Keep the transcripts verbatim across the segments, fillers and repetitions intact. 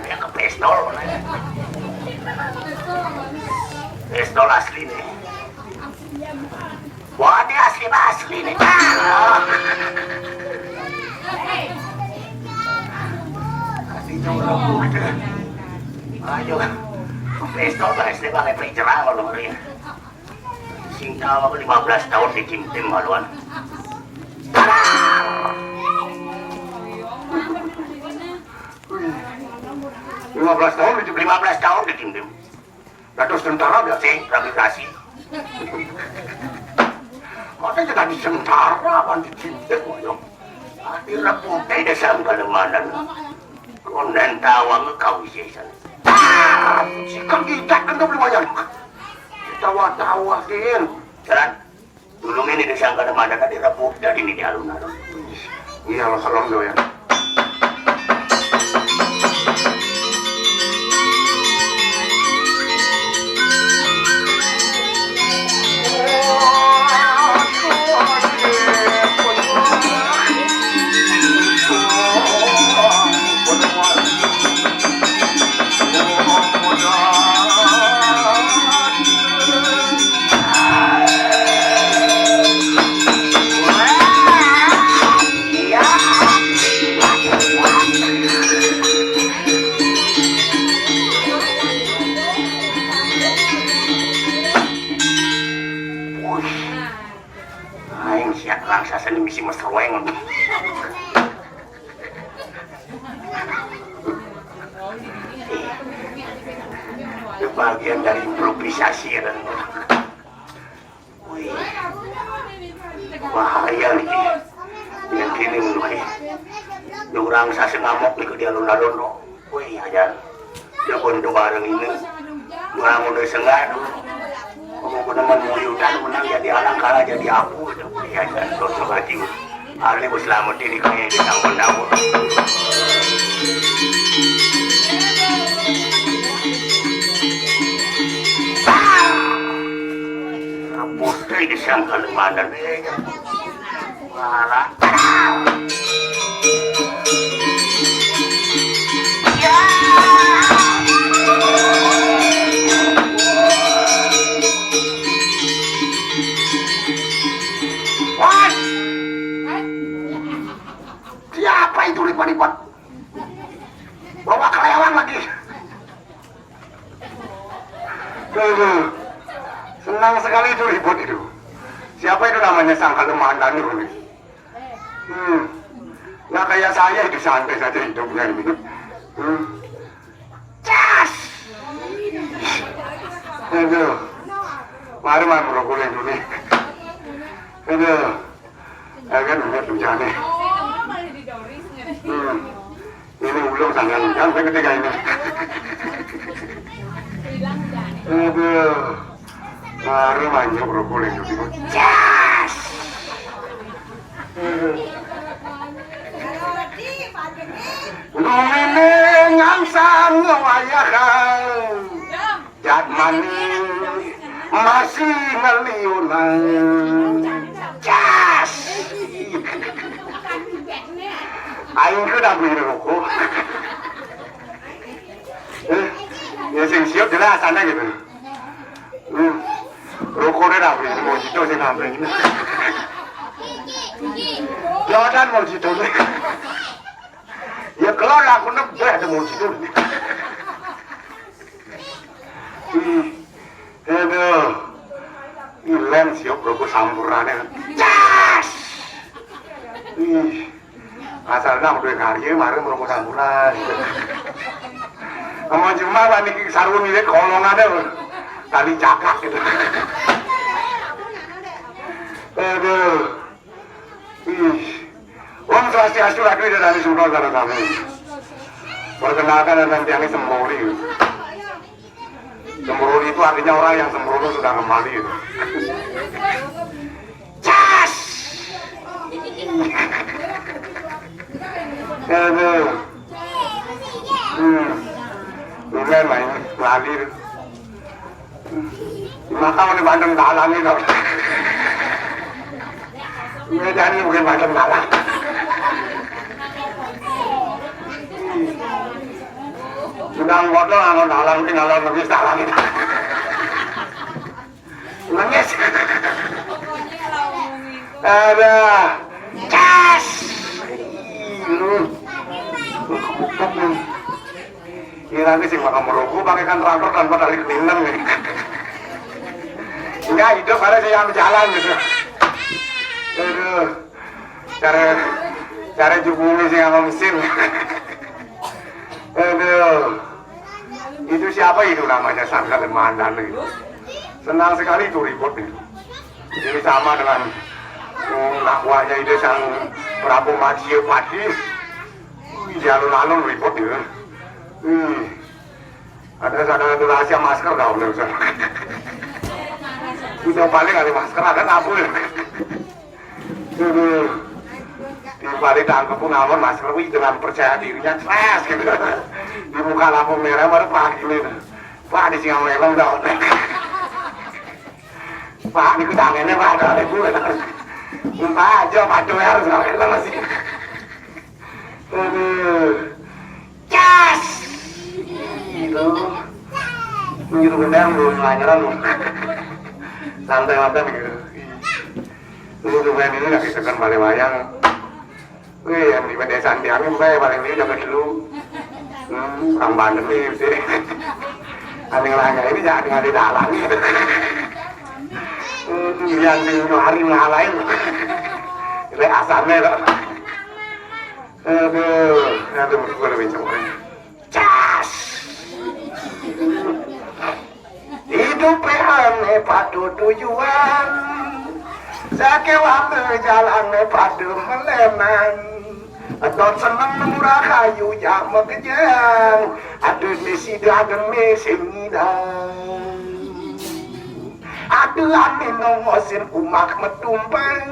Yang ke pistol mana? Pistol asli nih. Wah, ini asli, asli nih. Ah. Asli jauh. Ayo. Pistol asli pakai pager kalau ini. Sing tahu aku lima belas tahun di Kimtim maluan. Lima belas tahun di lima belas tahun di Kimtim. Dados tentara biasa rehabilitasi. Kok jadi tentara kan di Kimtim, yo. Ati rebuté desa Kalimantan. Konden tawang kau sisan. Ah, sikan kita kena lumayan. Tawa-tawa, Din. Jalan. Dulu ini disangka ada mana tadi rebut dari ini di alun-alun. Iya, Mas Alonso ya. Aing siap raksasa ini misi mesroeng. Itu bagian dari improvisasi ya, dan wih, bahaya nih. Yang kini nih, orang sasing ngamuk nih ke di alun-alun, no. Wih, aja. Ya pun bareng ini. Orang udah sengah tuh. Kamu pun teman muyudan menang jadi alang kalah jadi aku gitu. Wih, aja. Tuh, coba, Jiwa. Ahli wis slamet diri kaya di tangkon dawuh. Rebut deui di sangkal mandan. Wala. Ya. Wan! Siapa itu ribut-ribut? Bawa kelewang lagi. Aduh, senang sekali itu ribut itu. Siapa itu namanya sangkal mantan itu nih? Hmm. Nggak kayak saya itu santai saja hidupnya ini. Hmm. Cas! Aduh. Mari, mari, merokok dulu nih. Aduh. Ya kan, udah tuh, jangan. Hmm. Ini ulung sangat, kan, saya ketika ini. Aduh. Mari, mari, merokok dulu. Cas! Aduh. Ngomene ngangsang wayahan. Jat maning masih ngeliunan. Cas. Aing ke dapur rokok. Eh, ya sing siap jelas sana gitu. Hmm. Rokoknya dapur itu mau gitu sih ngambil. Jawaban mau gitu. Ya keluar aku nembeh ada mau gitu. Hmm. Aduh. Ilen siap rokok sampurane. Cas. Ih. Asal nang duwe karya mari rokok sampuran. Kamu cuma lah niki sarung ini kolong ada. Tali cakak gitu. Aduh. Ih. Om Swastiastu, Ratu Ida Dani Sumro Dana Kami. Perkenalkan, dan nanti ini Sembori. Sembori itu artinya orang yang sembrono sudah kembali. Cas. Aduh. Hmm. Bukan main lali. Maka udah bandeng dalam itu. Ini jadi bukan bandeng dalam. Nang foto nganggo dalang, tinggal nangis dalang. Nangis. Ada. Cas. Ih, lu. Kira ini sih makan meruku pakai kan traktor tanpa tali kelindan nih. Enggak hidup, ada sih yang jalan gitu. Aduh. Cara, cara jubungi sih sama mesin. Aduh. Itu siapa itu namanya, Sangga Mandan itu? Senang sekali itu ribut itu. Ini sama dengan, mm, nak buahnya itu, Sang Prabu Majiya Padi. Wih, di alun-alun ribut itu. Hmm. Ada, ada, ada rahasia masker kau nih, Ustaz. Udah paling ada masker, ada kabur. Aduh. Di balik tangkep pun ngawon masker, wih, dengan percaya dirinya, ceras gitu. Di muka lampu merah baru pagi nih. Pak, di singa melong dah. Pak, di kudangannya Pak, ada ibu. Pak, aja Pak Doer, singa melong masih. Aduh. Cas. Gitu. Gitu bener, belum lanyaran. Santai-santai gitu. Ini tuh ini lagi tekan balik wayang. Wih, yang di pedesaan tiangnya, Mbak, paling ini dapat dulu. Hmm, orang pandemi sih. Aneh lah, ini jangan tinggal di dalam. Hmm, yang di hari ngalahin. Lek asamnya, kok. Aduh, aduh, gue lebih cempreng. Cas. Idup ane padu tujuan, sakewala jalane padu melenan. Edot seneng nemu rahayu jak makejang, aduh ni sida aduh ni sing ngidang. Ada ane nongosin umak metumpang,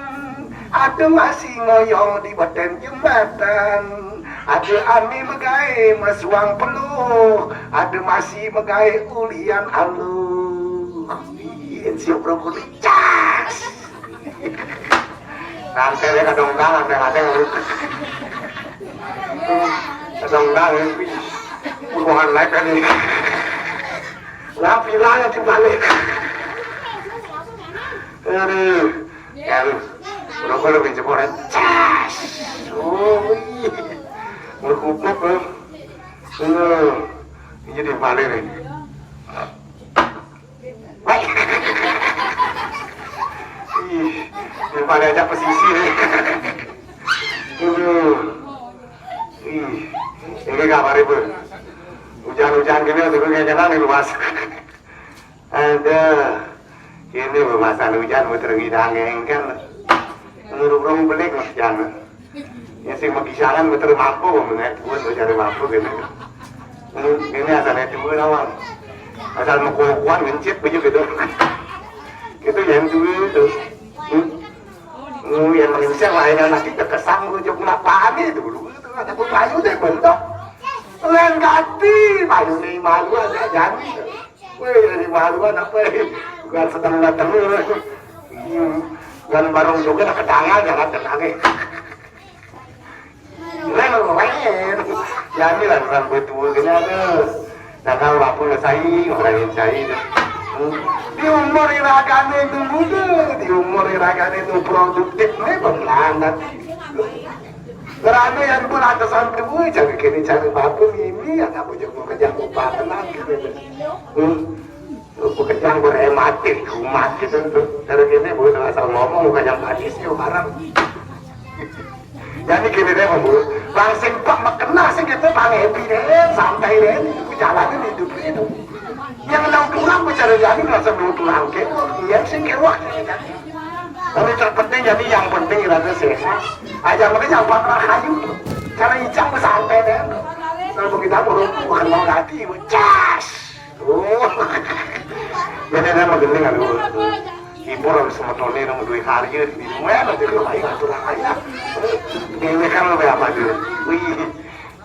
ada masih ngoyong di beten jembatan, ada ane megae mesuang peluh, ada masih megae ulian aluh. Ih, siap rokok nih, cas. Nanti dia kadongkang, nanti ada lu. Kadongkang, wih. Bukan naik kan ini. Lah, bilang yang dibalik. Aduh. Ya lu. Rokok lu pinjam orang. Cas. Oh, iya. Berkupuk lu. Lu. Ini dibalik nih. Baik. Ih, daripada ajak pesisir nih. Aduh. Ih, ini kabar ibu. Hujan-hujan gini, turun kayak kenal nih luas. Ada. Ini pemasan hujan muter ngidang engkel. Nurung belik mas jangan. Ya sing magisaran muter mampu mengenai tuan mencari mampu gitu. Ini asal itu awal. Asal mengkuat ngencit begitu gitu. Itu yang dulu itu. Hmm. Yang manusia lainnya nanti terkesan gue cuma pahami dulu. Itu ada payu deh bentuk. Lain ganti payu nih malu aja jadi. Wih, dari baruan apa ya? Bukan sedang datang lu. Hmm. Bukan barung juga nak ketangan, jangan tenang ya. Lain lain. Jadi lah orang betul gini ada. Nah kalau aku udah sai, orang yang sai. Hmm. Di umur iragane itu muda, di umur iragane itu produktif, ini pemelaan nanti. Kerana yang pun atasan tua, cari kini cari bapa ini, anak bujuk mau kerja upah tenang gitu. Hmm. Lu pekerjaan berematik, umat gitu tuh. Dari ini bukan asal ngomong, bukan yang hadis ya barang. Jadi gini deh, Bu. Bang sing pak makena sing gitu, bang happy deh, santai deh, ini jalan ini hidup itu. Yang enam tulang bicara jadi merasa enam tulang ke, yang sing kewak. Tapi terpenting jadi yang penting kita sehat. Aja mereka yang bakal kayu. Cara icang santai deh. Kalau kita burung bukan mau lagi, cas. Oh. Jadi ada mageling aduh. Ibu orang semetone nang duwe karya di rumah aja ke lain aturan aja. Dewe kan lebih apa dulu? Wih,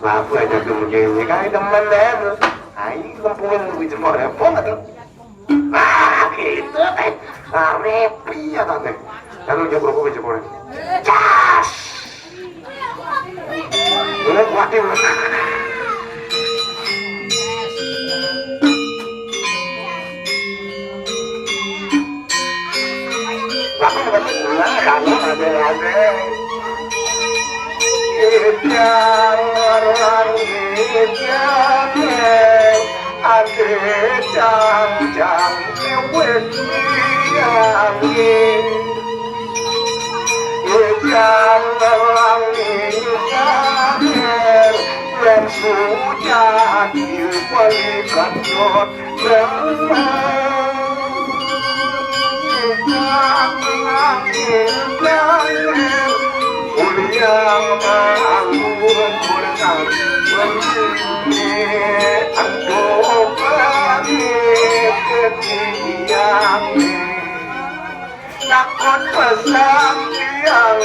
lagu aja tuh mungkin ini kan demen deh. Ayo kempungan lebih jempol repot atau? Ah, gitu teh. Ah, repi ya tante. Lalu jempol lebih jempol. Cas. Ini kuatin. Idang rangi idang, ade jangjang wis diangi. Idang rangi idang, yen sujati pelikat Takut pesan tiang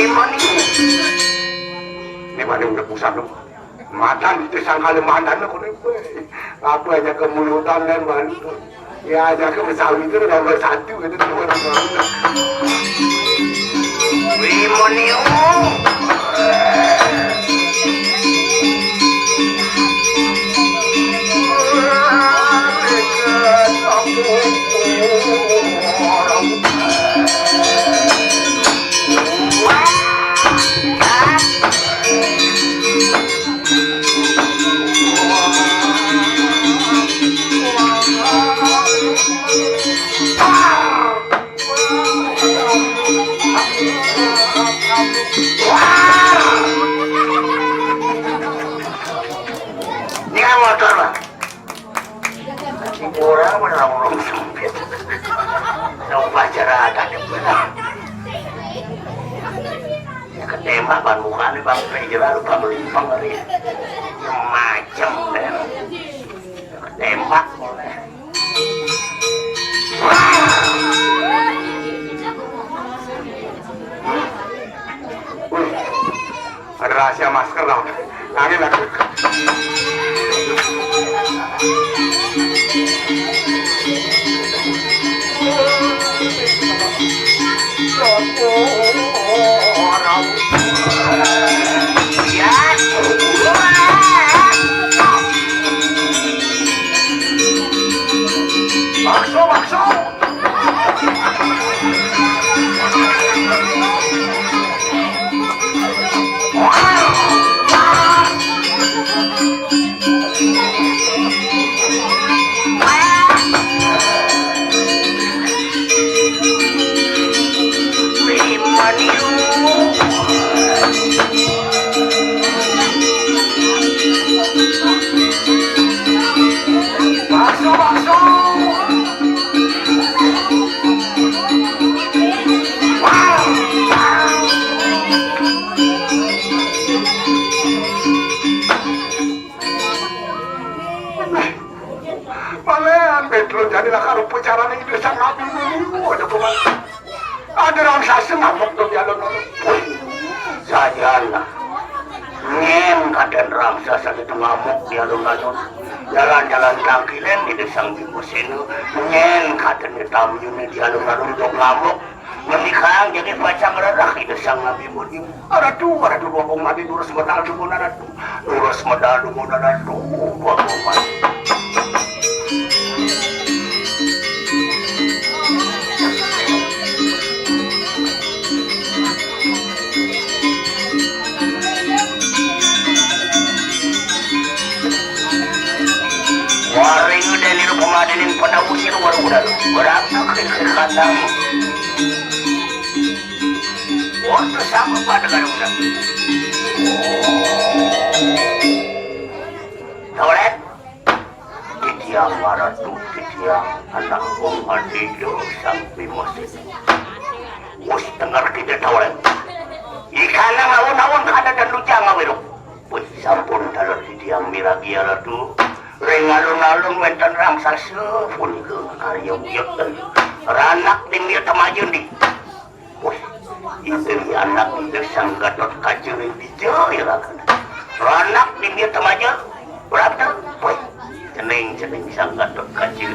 memandu. Ini mana udah pusat lu? Madan itu sangkal madan aku ni. Apa aja kemulutan dan baru. Ya aja ke Betawi itu nomor satu itu tuh orang baru. Wimonio. Ini kan motor, Bang. Orang mana orang sempit. Ada upacara adat yang benar. Ya ketembak ban mukanya Bang Rijal lalu Bang Limpang hari. Macam deh. Ya ketembak boleh. Wih, ada rahasia masker lah. Angin lagi. Bakso, bakso. Bakso, bakso. Paléan, Bétlo, jadi lah karo pacaran ini bisa ngabi dulu, ada kuman. Ada raksasa ngamuk tuh di alun-alun. Wih, sajan lah. Nyén kadén raksasa itu ngamuk di alun-alun. Jalan-jalan tangkilan di desa Bima Séna. Nyén kadén ketamyune di alun-alun tuh ngamuk. Menikah jadi pacang rerah di desa Nabi Munim. Aratu, aratu, dua kong mati durus medal dumun aratu. Durus medal dumun aratu, dua kong mati. Waring dan niru pemadanin pada usir waru udah. Berapa kiri kandang. Waktu sama pada kadang udah. Toilet. Titiang maratu, titiang anak wong mandi yo sang Bima Séna. Wis tenger kita toilet. Ikana ngawon-ngawon kada dan lujang ngawiruk. Wis sampun daler titiang miragi ya ratu. Ring alun-alun wénten raksasa punika karya uyut. Ranak tinggi temajen di. Wih, istri anak Ida Sang Gatot Kaca ring dija iraga. Ranak dini temaja, berapa? Wih, cening, cening Sang Gatot Kaca.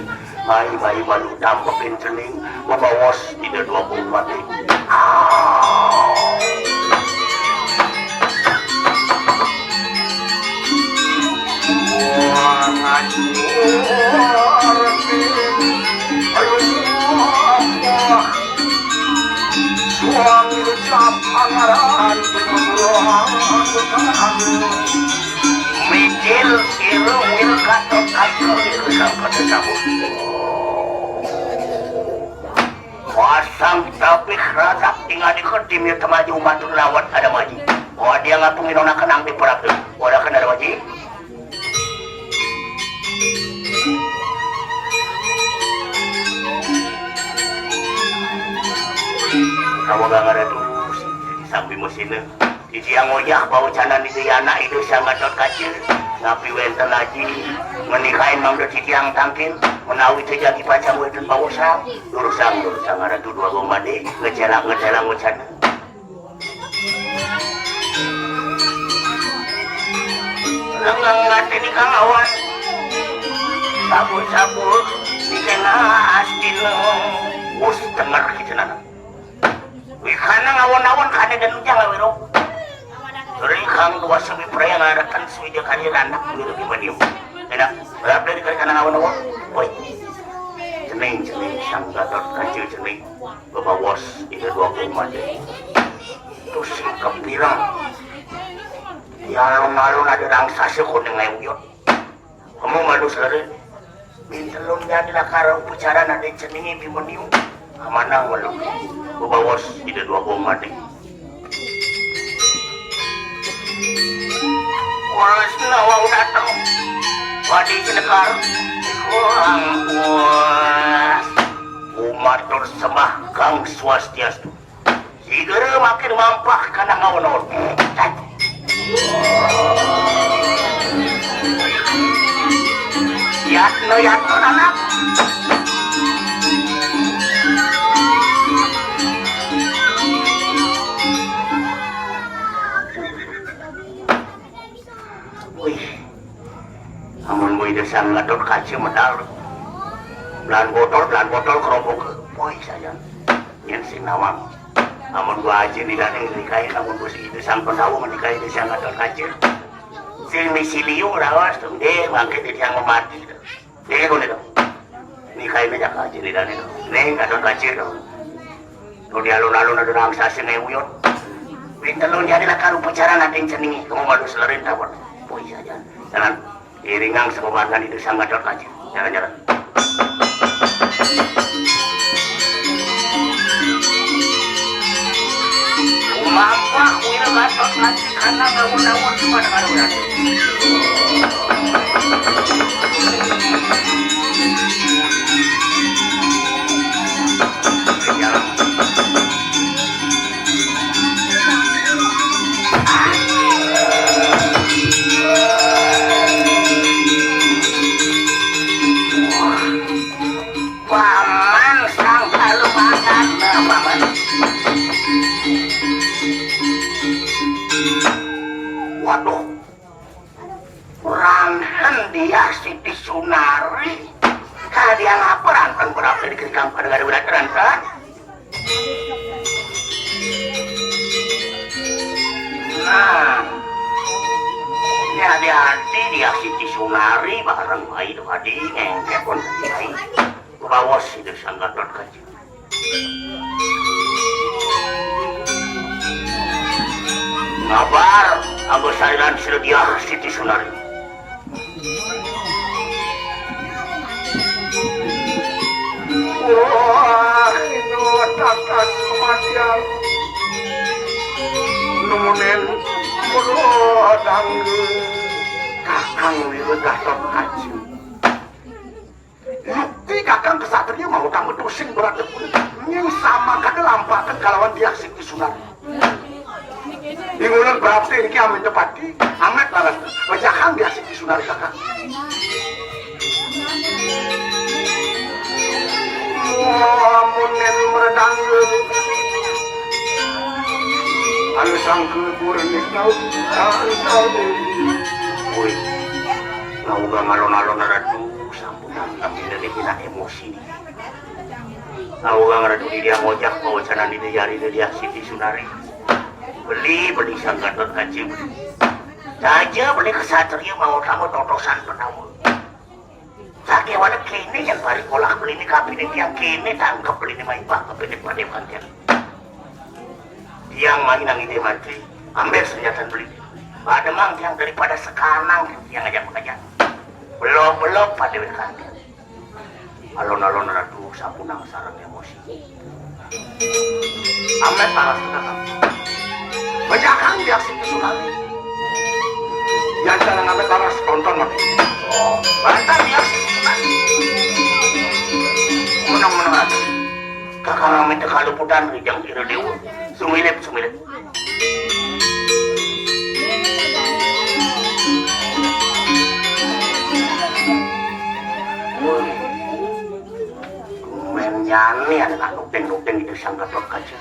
Mai, mai, malu tampekin cening, bebaos Ida Dua Puluh Mati. Ah. Wah, ngajur. Aduh, wah. Suang ucap angaran. Micil, siru, wil, katot, katot, katot, katot, katot. Pasang tapi radak tinggal di ketim ya temaju matur lawat ada maji. Wah, dia ngapung inona kenang di perak tu. Wah, ada kena ada maji. Kamu gak ada tu. Sambil mesin. Titiang ngojah bau canan itu ya anak itu Sang Gatot Kaca. Napi wénten aji menikahin mangda titiang tangkil menawi terjadi pacang wénten bau sang. Durusang, durusang ada tu dua gombane ngecelak, ngecelak wacana. Lengang ngateni kang awan. Sabur-sabur di tengah astina. Us denger kita nana. Wih, kana ngawon-ngawon kana dan ujang awiro. Ri kang dua semi praya ngaratan suwija kali ranak wiru di manium. Enak, berapa dari kali kana ngawon-ngawon? Woi. Cening, cening, Sang Gatot Kaca cening. Bebawas, ida dua kuman deh. Terus kepirang. Ya alun-alun ada rangsasa kuning ngayuyot. Kamu malu selera. Mintelun jadi lakar upacara nade ceningi bimoniu. Amanang malu. Bebawas ida dua kuman deh. Waras nawa datang. Wadi cenekar. Kurang puas. Umatur sembah kang swastiastu. Sigera makin mampah kana ngawon-ngawon. Yatno, yatno, anak. Wih. Amun wih desang ngadot kaca medal. Belan botol, belan botol kerompok. Wih, sayang. Yén sing nawang. Amun gua aja di dané nikahin, amun gua si itu sang pendawa nikahin di sang Gatot Kaca. Si misi liu rawas tuh, deh, bangkit di tiang memati tuh. Deh, gua nih tuh. Nikahin aja aja di dané tuh. Nih, Gatot Kaca tuh. Tuh di alun-alun ada raksasa ngewuyun. Pintelun jadi lah karu pacaran ada yang cenengi. Kamu malu selerin tawon. Boy saja. Jangan. Iringang sababanan itu sang Gatot Kaca. Jalan-jalan. Umampa kuil Gatot Kaca karena daun-daun cuma ada daun. Jalan. Paman sang kalumakan, Paman. Waduh, ranten dia Siti Sunari. Kadiang apa ranten berapa dikerikang pada gara-gara ranten? Nah, ini hati-hati dia Siti Sunari bareng bayi tuh tadi ngengkep pun tadi bayi. Bawas itu sang Gatot Kaca. Ngabar, anggo sairan sira dia Siti Sunari. Wah, ino tatas kematian. Numunin kula dangge. Kakang Wira Gatot Kaca. Yukti kakang kesatria mau tamu tusing berat. Ning sama kada lampakan kalawan dia Siti Sunari. Ingunan berarti niki amin tepati, amat laras. Wejahan dia Siti Sunari kakang. Amunen meredangge. Anu sangke purni tau, tau, tau. Woi, ngauga ngalon-alon ratu, sampunan kami dari kena emosi. Ngauga ngaratu di dia ngojak, mau canan di dia, di dia Siti Sunari. Beli, beli sang Gatot Kaca, beli. Saja beli kesatria mau tamu totosan penawa. Sakewana kene yang bari kolak beli ni kapine tiang kene tangkep beli ni maibah kapine pada kantian. Tiang main nang ide mati, ambil senjata beli. Pada mang tiang daripada sekarang tiang aja aja. Belum-belum pada kantian. Alon-alon ratu sapunang sareng emosi. Amet laras kakak. Bejakan dia Siti Sunari. Yang jalan amet laras tonton mati. Bantar dia Siti Sunari. Menang-menang ratu. Kakak amet kaluputan rijang kira dewa. Sumilip, sumilip. Woi, men nyane anak nuding-nuding itu sang Gatot Kaca.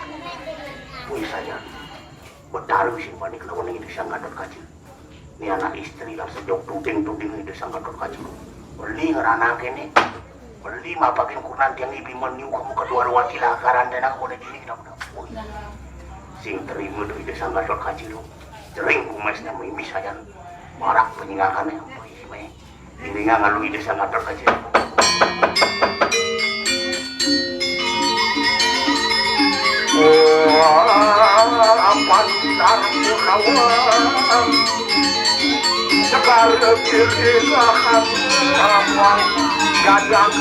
Woi saja. Betara sing panik lawan itu sang Gatot Kaca. Ni anak istri lah sejok tuding-tuding di desa Gatot Kaca. Beli ngerana kene. Beli mapakin kunan tiang ibi meniu kamu kedua ruwati lakaran dana kode diri kita muda. Woi. Sing terima di desa Gatot Kaca lo. Jering kumesnya mimis aja. Marak penyingakannya. Woi, me. Ini nggak ngalui desa Gatot Kaca. Wah, pantar kawan. Segar pilih lahan apa gadang.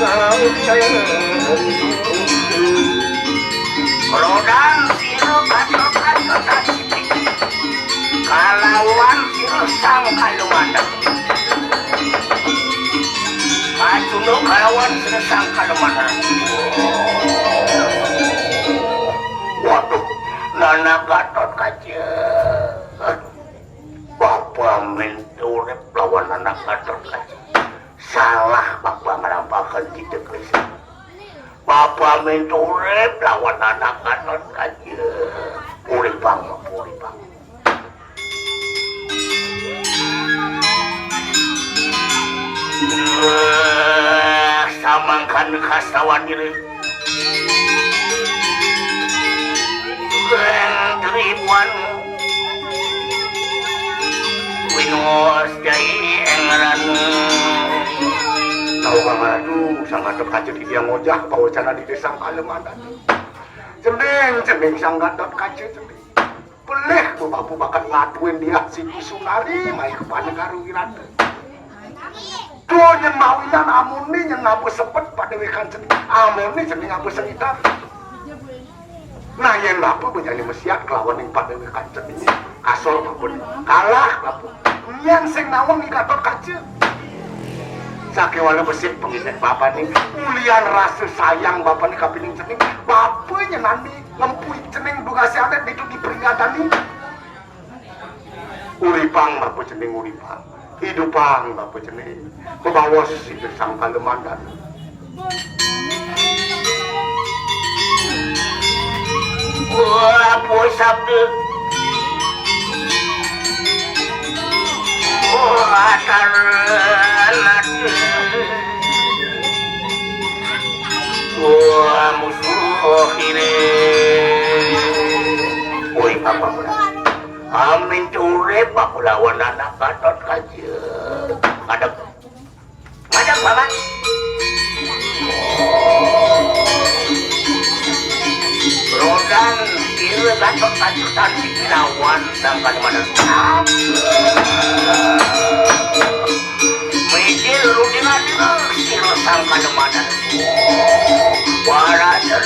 Rodan sira Gatot Kaca. Kalawan sira sang kalumanan. Kacunduk kalawan sira sang kalumanan. Waduh, Nana Gatot Kaca. Bapa minta urip lawan Nana Gatot Kaca. Salah Bapa ngalampakan kita Krisna. Bapa minta urip lawan Nana Gatot Kaca. Uripang, Bapa, uripang. Wah, samangkan kastawan diri. Jai Engranu. Nawa Ratu, Sang Gatot Kaca titiang ngojah pawecana di Désa Kalemandan. Cening, cening Sang Gatot Kaca, cening. Pelih ku bapa bakat ngatuin Diah Siti Sunari mai ka Panegara Wirata. Duh, nyén mawinan amuné nyén ngaba sebet padéwékan cening. Amuné cening ngaba sengitan. Nah, yén bapa bénjani masiat kelawaning padéwékan cening, kasor bapa kalah bapa. Yén sing nawang Ni Gatot Kaca. Sakéwala besik pangidih bapané, ulian rasa sayang bapané kapining cening, bapa nyenandi ngempui cening dugasé alit ditu diperingatani. Uripang bapa cening, uripang. Idupang bapa cening. Mabaos Ida Sang Kalemandan. Wah, pusap. Wah, atar. Wah, musuh kiri. Woi, apa? Amin urip aku lawan anak Gatot Kaca. Ngadeg. Ngadeg, Paman. Rodan, sira Gatot Kaca tan siki lawan Sang Kalemandan. Mijil rudin adina sira Sang Kalemandan. Waradan.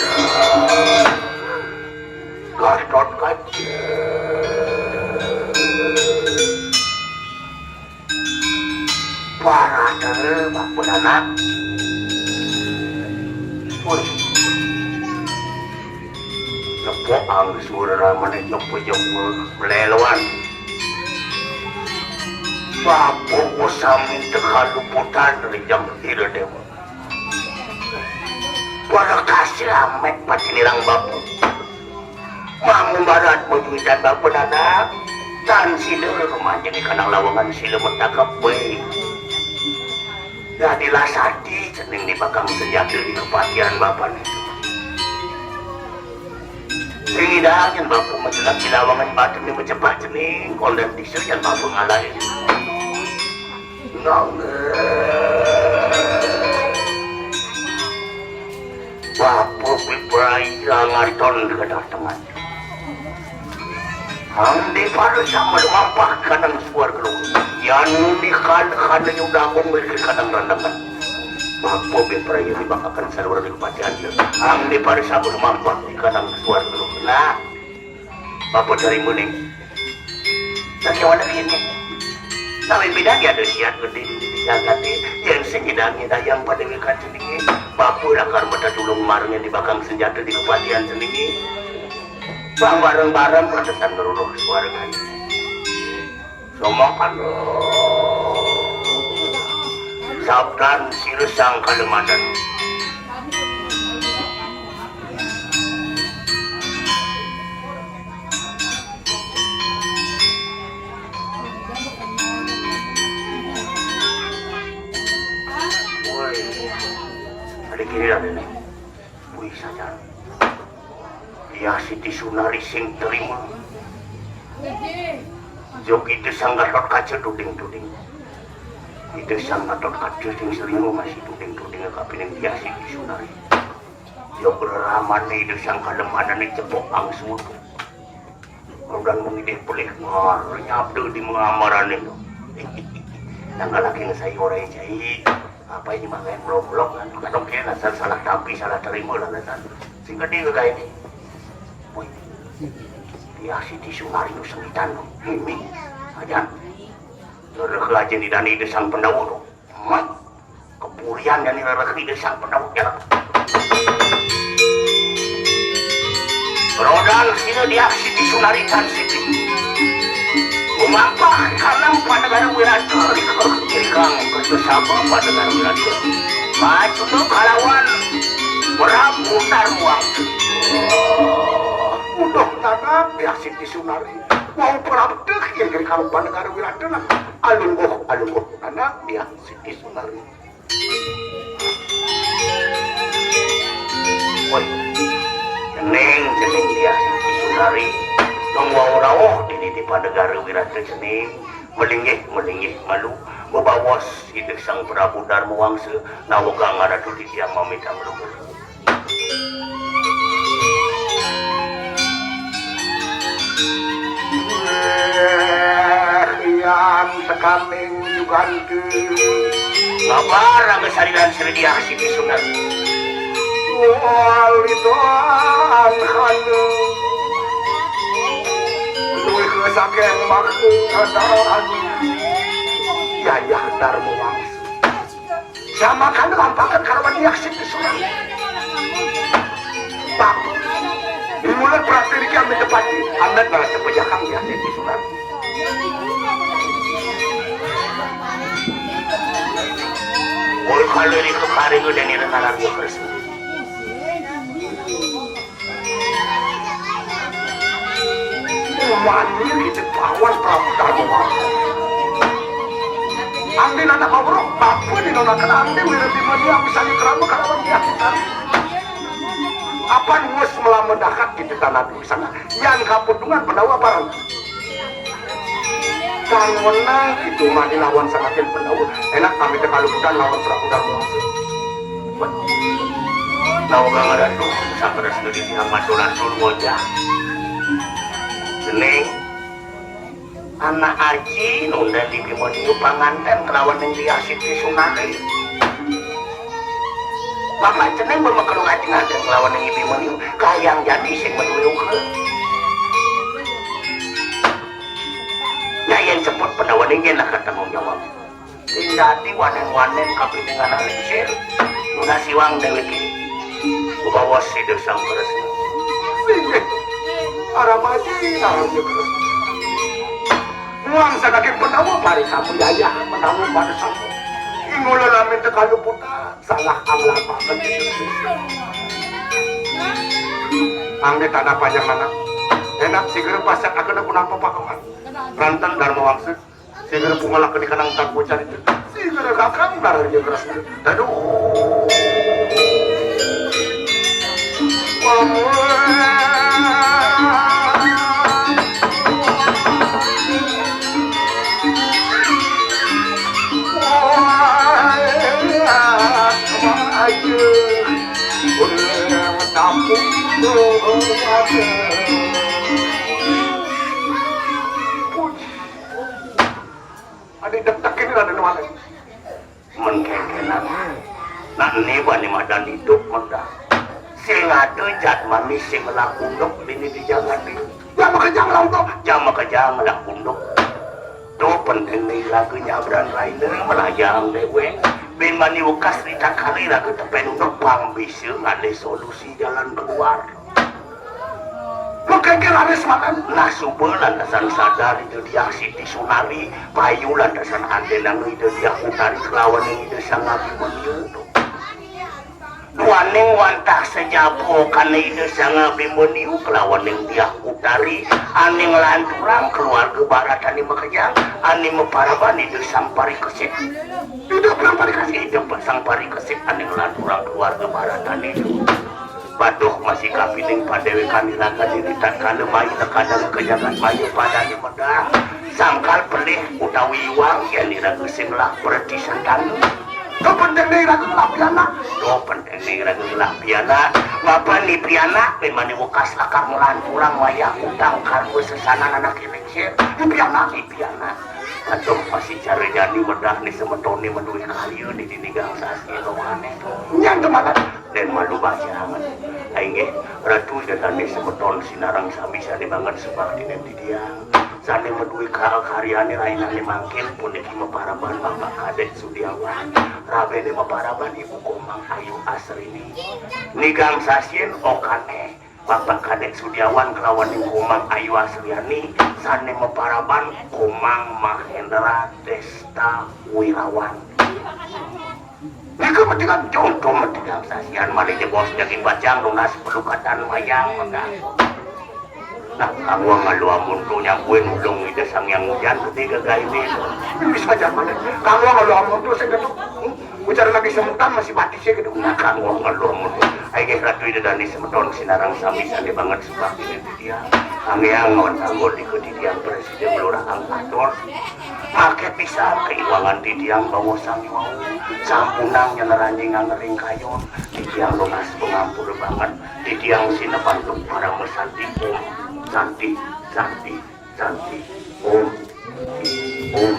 Gatot Kaca. Paratara bapa anak. Woi. Nepuk angga suara ramané jepa-jepa meleloan. Bapa ku sami tekaluputan ring jang ira déwa. Pada kasih amet pati nirang bapa. Mangumbarat majuitan bapa nanak, tan sida rumanjing ikanang lawangan sila matakep baé. Dadilah sati cening di bakang senjata di kapatihan bapané. Sing idang yén bapa majelek di lawangan batin di macepak cening, kondén disa yén bapa ngalahin. Nang. Bapa piperai ngarton kedatengan. Angdi pada sama lumampah kanang suar kelung. Yan undi kan kana nyudakung mikir kanang randangan. Bapa piperai di bakakan saluran di kepatihan. Angdi pada sama lumampah di kanang suar kelung. Nah, Bapa tarima ning. Sakéwala kéné. Sawin pidan ada siat gedé di, di jagaté. Yén sing nyidang nyidayang padéwékan ceningé. Bapa lakar matatulung marengin di bakang senjata di kapatihan ceningé. Pang bareng-bareng patesan ngeruruh suargané. Somakan. Sabdan sira Sang Kalemandan. Woi, ada kiri ada nih. Wih, sajan. Diah Siti Sunari sing terima. Jog Ida Sang Gatot Kaca tuding-tuding. Ida Sang Gatot Kaca sing terima masih tuding-tuding kapining Diah Siti Sunari. Jog reramané Ida Sang Kalemandané cepok angsur. Udan mengidih pelih ngar nyabda di mengamarané. Nang laki ngesai orang cai. Apa ini makan blok-blok kan? Kadang kena asal salah tapi salah terima lah kan. Sing gedé ke ini. Wih. Diah Siti Sunari nu sengitan nu. Mimi. Ajan. Rereh aja di dani Ida Sang Pendawa tu. Mat. Kepurian dani rereh Ida Sang Pendawa. Jalan. Rodan sira Diah Siti Sunari tan siti. Gumampah kanang Panegara Wirata, rika-, rikang kerja sama Panegara Wirata. Pacuda kalawan Prabu Tarwang. Uduh nanak Diah Siti Sunari. Wau prapta ing rikang Panegara Wirata nah. Alungguh, alungguh nanak Diah Siti Sunari. Woi, cening, cening Diah Siti Sunari. Nang wau rauh dini di Panegara Wirata cening. Melinggih, melinggih malu, bebaos Ida Sang Prabu Darma Wangsa, nawegang Ratu titiang mamitang luhur. Yan sekaning yuganti. Ngabar angga sariran srediah siti sunat. Walidan hanu. Luwih saking makna anu. Yayah Darma Wangsa. Jamakan lampakan kalawan Diah Siti Sunan. Bab. Mula berarti niki amit tepati, amit balas tepejakang Diah Siti Sunan. Oi, kalau ini kekaring udah nira ngaran gua Kresna. Mani kita pawan Prabu Darma. Angdi anak kawruh, bapa di nona kena angdi wira di mani aku sani kerama kalawan dia kita. Apan wis melamun dahat kita tanah dulu sana. Yang kapundungan pendawa parang. Kang menang itu mani lawan semakin pendawa. Enak kami tekaluputan lawan Prabu Darma. Tau gak ada tuh, sampai sudah di pihak matur-atur ngojak. Dening anak aji nunda di Bimoniu panganten kelawan ning Diah Siti Sunari. Bapak jeneng bemekelung aji nganten kelawan ning Bimoniu, kayang jadi sing meduwe uga. Nah, yang sebut pendawa ning yen akan tanggung jawab. Sing dadi wanen-wanen kapining anak lingsir, nunas iwang dheweke. Ubawa Sida Sang Kresna. Inggih. Aramaji Raja Kresna. Muang sanaking penawa parisamu yayah, penawa parisamu. Ingula lamin tekaluputan, salah anglapaken. Angge tanah panjang anak. Enak sigera pasat akan aku nampa pakeman. Ranten Darma Wangsa. Sigera pungalaken ikanang tangku carita. Sigera kakang Nararya Kresna. Aduh. Adi dektek ini Raden Walet. Men kengkenan. Nak ne bani madan idup mengda. Sing ada jadmane sing ngelah unduk dini di jagat ini. Jam makejang ngelah unduk. Jam makejang ngelah unduk. Tu penting ne raga nyabran raina melayang dewek. Bin mani wekas ritatkala raga tepen unduk pang bisa ngalih solusi jalan keluar. Makengke raris makan. Nah, suba lantasan sadar Ida Diah Siti Sunari, payu lantasan antenang Ida Diah Utari kelawan Ida Sang Abimanyu. Duaning wantah sajaba kane Ida Sang Abimanyu kelawan Diah Utari, ane nglanturang keluarga Baratane makejang, ane maparaban Ida Sang Parikesit. Ida Sang Parikesit, Ida Sang Parikesit ane nglanturang keluarga Baratane. Baduh masih kapining pandewekan iraga diri tatkala mai nekadang ka jagat maya padane medal. Sangkal pelih utawi iwang yen iraga sing ngelah preti sentana. Kepenting iraga ngelah pianak. Kepenting iraga ngelah pianak. Ngapa ni pianak? Pemane wekas lakar nglanturang wayah utang karma sesanan anak lingsir. Ni pianak, ni pianak. Aduh, masih cara jani medah ni semetone meduwe kaya ni dini gang sasi rohane. Nyang temangan. Den malu bajangan. Inggih, Ratu Ida dane semeton sinareng sami sane banget sebaktine titiang. Sane meduwe kal karyane rainane mangkin puniki maparaban Bapak Kadek Sudiawan. Rabene maparaban Ibu Komang Ayu Asrini. Nigang sasien okane Bapak Kadek Sudiawan kelawan Komang Ayu Asriani sane maparaban Komang Mahendra Desta Wirawan. Nika matikan contoh matikan sasian malih jebos daging bajang lunas pelukatan wayang mengga. Nah, kamu ngalu amun tu nyampuin ulung Ida Sang Yang Hujan gede gagaine. Wis bajang malih. Kamu ngalu amun tu sing ketuk. Hmm? Ujar lagi semutan masih batisnya gedung. Nah, kamu ngalu amun tu. Ayo guys, Ratu Ida Dani semeton sinarang sami sane banget sebab ini dia. Kami yang ngawan tanggul di kedidian presiden lurah angkator. Akeh pisan keiwangan titiang bawa sangiwau. Sampunang nyeneranjing ngangering kayon. Titiang lunas pangampura banget. Titiang sinepan tuk parama santi. Om santi, santi, santi. Om, om.